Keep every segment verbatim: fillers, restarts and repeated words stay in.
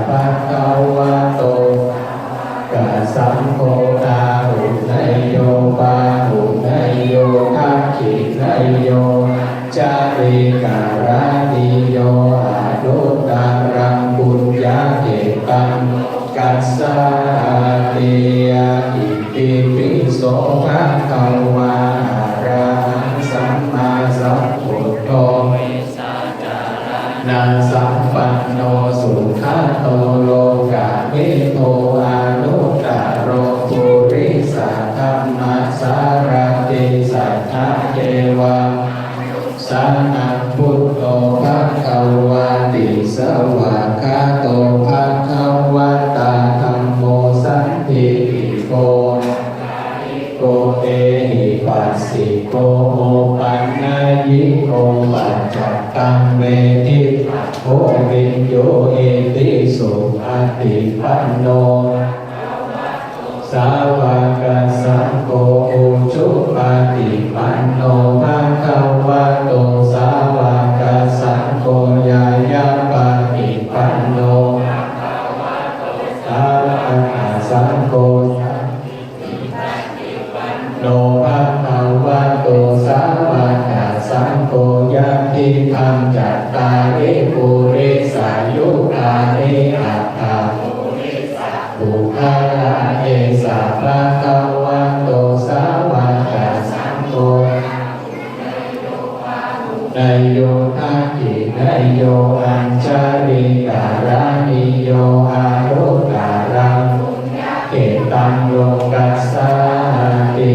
bhagavato sāvakasaṅgho āhuneyyo pāhuneyyo dakkhiṇeyyo añjalikaraṇīyo anuttaraṃ puññakkhettaṃ lokassāti. Itipi so bhagavā arahaṃ sammāsambuddho vijjācaraṇasampanno sugato lokavidū anuttaro purisadammasārathi satthā devamanussānaṃ buddho bhagavāti. Svākkhāto bhagavatā dhammo sandiṭṭhiko ko ehipassiko opanayiko paccattaṃ veditabbo viññūhīti. Supaṭipanno sāvakasaṅgho ujupaṭipanno bhagavato sāvakasaṅgho ñāyapaṭipanno sāvakasaṅgho no bhagavato sāvakasaṅgho yadidaṃ cattāri purisayugāni aṭṭha purisapuggalā esa bhagavato sāvakasaṅgho neyyo dakkhiṇeyyo añjalikaraṇīyo anuttaraṃ puññakkhettaṃ lokassāti.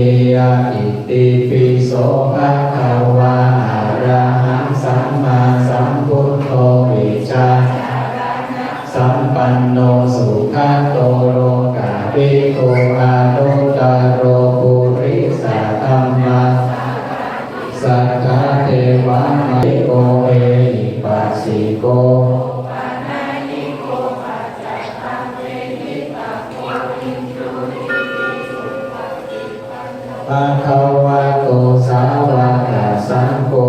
Itipi so bhagavā arahaṃ sammāsambuddho vijjācaraṇasampanno sugato lokavidū anuttaro purisadamma satthā devamanussānaṃ buddho ehipassiko bhagavato sāvakasaṅgho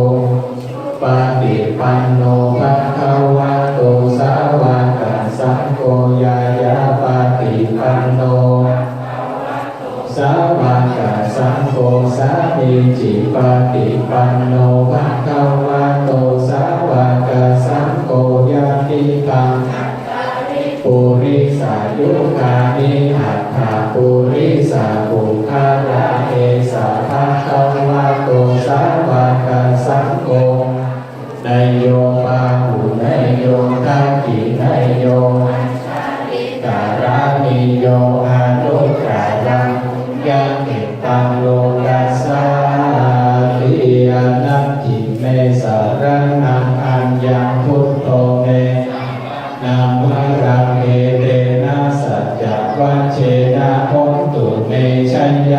paṭipanno bhagavato sāvakasaṅgho ñāyapaṭipanno sāvakasaṅgho sāmīcipaṭipanno bhagavato sāvakasaṅgho yadidaṃ purisayugāni aṭṭha purisapuggalā esa bhagavato sāvakasaṅgho neyyo pāhuneyyo dakkhiṇeyyo añjalikaraṇīyo anuttaraṃ puññakkhettaṃ lokassāti. Natthi me saraṇaṃ aññaṃ buddho me saraṇaṃ varaṃ etena saccavajjena hotu me jaya